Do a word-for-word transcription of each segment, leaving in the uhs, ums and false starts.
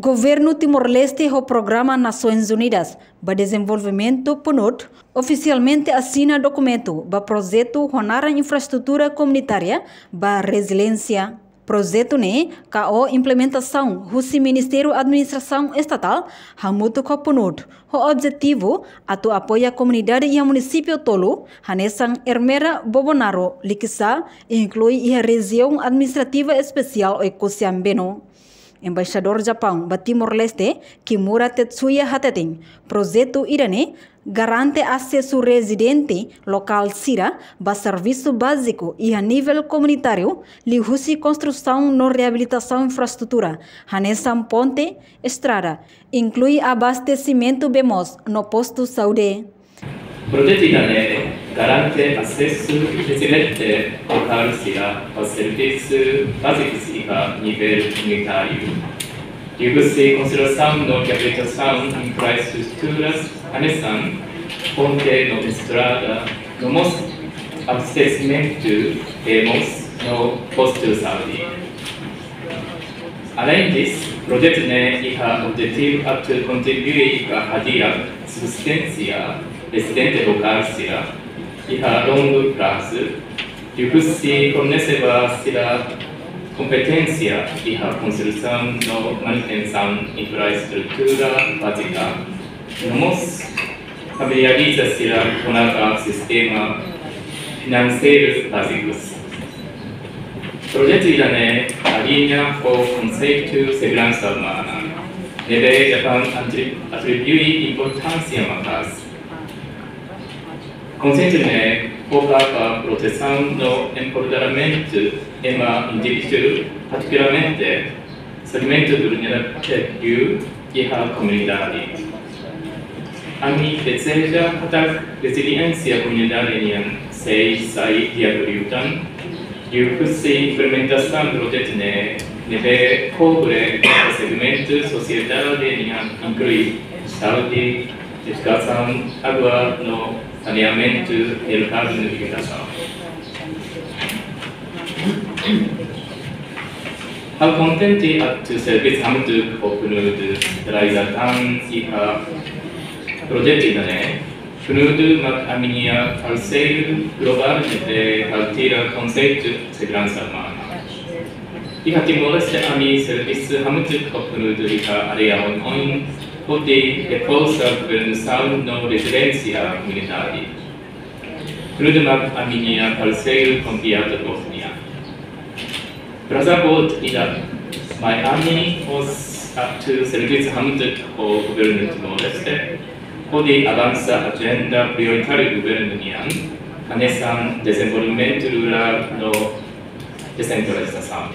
Governu Timor-Leste ho Programa Nasoins Unidas ba Dezenvolvimentu, PNUD, ofisialmente asina dokumentu ba projetu ho naran Infraestrutura Komunitária ba Reziliénsia. Projetu ne'e ka ho implementasaun husi Ministériu Administrasaun Estatál hamutuk ho PNUD, ho objetivu atu apoia komunidade iha munisípiu tolu, hanesan Ermera, Bobonaro, Likisá, inklui iha Rejiaun Administrativa Espesiál Oekusi-Ambeno. Embaixadór Japaun ba Timor-Leste, Kimura Tetsuya hateten, projetu ida-ne'e garante asesu rezidente lokál sira ba servisu báziku iha nivel komunitáriu, liuhusi konstrusaun no reabilitasaun infraestrutura, hanesan ponte, estrada, inklui abastesimentu bee moos no postu saúde. Projetu ida-ne'e garante asesu rezidente lokál sira ba servisu báziku iha nivel komunitáriu, liuhusi konstrusaun no reabilitasaun infraestruturas, hanesan ponte no estrada, no mós abastesimentu bee moos no postu saúde. Além disso, projetu ne'e iha objetivu atu kontribui ba hadi'a subsisténsia rezidente lokál sira iha longu prazu, liuhusi fornese ba sira kompeténsia iha konstrusaun no manutensaun infraestrutura bázika, no mós familiariza sira kona-ba sistema finanseiru báziku. Projetu ida-ne'e aliña ho konseitu seguransa umana, ne'ebé Japaun atri-, atribui importánsia maka'as. Konseitu ne'e foka ba protesaun no empoderamentu ema indivíduu, partikularmente segmentu vulneravel iha komunidade. Ami dezeja katak reziliénsia komunidade nian sei sai di'ak liután, liuhusi implementasaun projetu ne'e, ne'ebé kobre segmentu sosiedade nian, inklui saúde, edukasaun, água no saneamentu, merkadu no edukasaun. Ha'u kontente atu serbisu hamutuk ho PNUD rai ida tan iha projetu ida-ne'e. PNUD mak ami-nia parseiru globál ne'ebé haltira konseitu seguransa umana. Iha Timor-Leste ami serbisu hamutuk ho PNUD iha área oioin, hodi reforsa governasaun no reziliénsia komunidade. PNUD mak ami-nia parseiru konfiável nian. Prazár boot ida mai ami mós atu serbisu hamutuk ho governu Timor-Leste, hodi avansa ajenda prioritáriu governu nian, hanesan dezenvolvimentu rurál no desentralizasaun.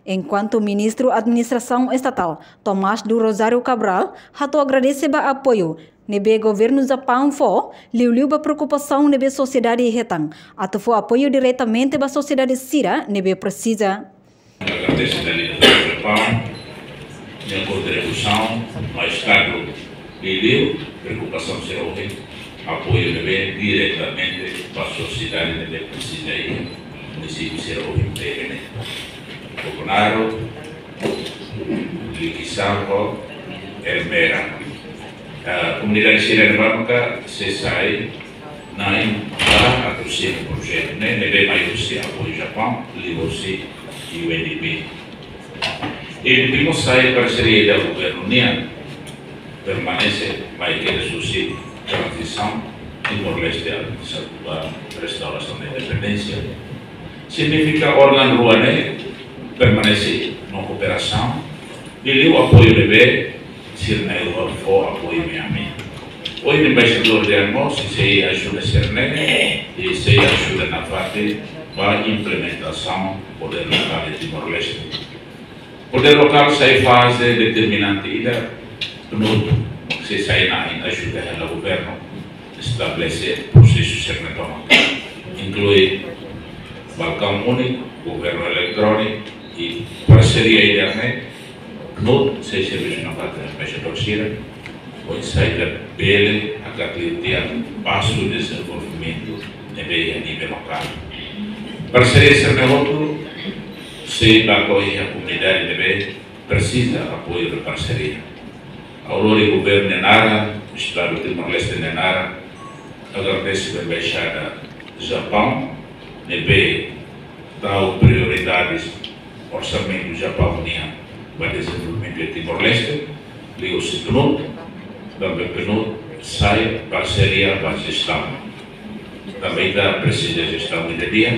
Enkuantu Ministru Administrasaun Estatál, Tomás do Rosário Cabral, hato'o agradese ba apoiu ne'ebé governu Japaun fó, liuliu ba preokupasaun ne'ebé sosiedade hetan, atu fó apoiu diretamente ba sosiedade sira ne'ebé presiza. Agradese dala ida ba Japaun nia kontribuisaun ba Estadu, liuliu preokupasaun sira ohin, apoiu ne'ebé diretamente ba sosiedade ne'ebé presiza iha munisípiu sira ohin, P M N, Bobonaro, Likisá ho Ermera. Ah, komunidade sira-ne'ebá maka sei sai na'in ba atu simu projetu ne'e, ne'ebé mai husi apoiu Japaun, liuhusi U N D P. U N D P mós sai parseria ida governu nian, permanese mai kedas husi tranzisaun Timor-Leste ba restaurasaun independénsia. Signifika órgaun rua ne'e permanese no kooperasaun, liuliu apoiu ne'ebé sira-ne'e rua fó apoiu mai ami. Ohin embaixadór dehan mós sei ajuda sira-ne'e, i sei ajuda nafatin ba implementasaun podér lokál iha Timor-Leste. Podér lokál sai faze determinante ida, PNUD sei sai na'in ajuda hela governu estabelese prosesu sira-ne'e tomak, inklui balkaun úniku, governu eletróniku, i parseria ida-ne'e PNUD sei serbisu nafatin ho embaixadór sira, oinsá ita bele haklian pasu dezenvolvimentu ne'ebé iha nivel lokál. Parseria sira-ne'e hotu sei bá to'o iha komunidade ne'ebé presiza apoiu de parseria. Ha'u lori governu nia naran, Estadu Timor-Leste nia naran, agradese ba Embaixada Japaun ne'ebé dau prioridades orsamentu Japaun nian ba dezenvolvimentu Timor-Leste, liuhusi PNUD, tanba PNUD sai parseria ba jestaun. Tanba ita presiza jestaun ida di'ak,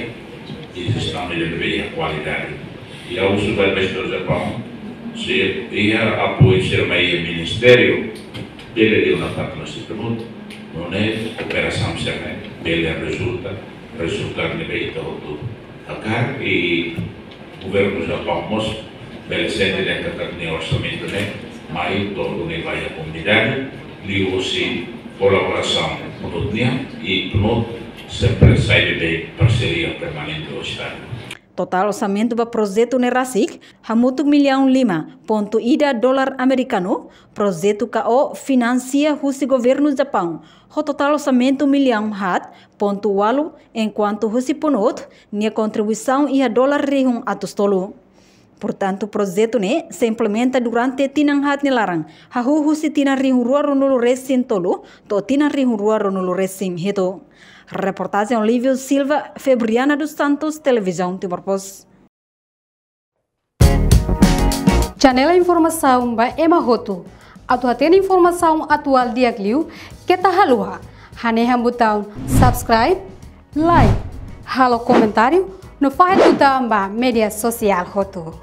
i jestaun ida ne'ebé iha kualidade. I ha'u husu ba Embaixadór Japaun, se iha apoiu sira mai iha ministériu, bele liu nafatin husi PNUD, nune'e kooperasaun sira-ne'e bele rezulta, rezultadu ne'ebé ita hotu hakarak. I governu Japaun mós bele sente dehan katak nia orsamentu ne'e mai to'o duni ba iha komunidade, liuhusi kolaborasaun PNUD nian, i PNUD sempre sai beibeik parseria permanente ho Estadu. Totál orsamentu ba projetu ne'e rasik hamutuk millaun lima pontu ida dolar amerikanu. Projetu K O finansia husi governu Japaun ho totál orsamentu millaun haat pontu ualu, enkuantu husi PNUD nia kontribuisaun iha dolar rihun atus tolu. Portantu, projetu ne'e sei implementa durante tinan haat nia laran, hahú husi tinan rihun rua ruanulu resin tolu to'o tinan rihun rua ruanulu resin hitu. Reportajen Olívio Silva, Febriana dos Santos, Televizaun Timor Post. Janela informasaun ba ema hotu. Atu hatene informasaun atuál di'ak liu, keta haluha hanehan butaun subscribe, like, halo komentáriu no fahe tutan ba média sosiál hotu.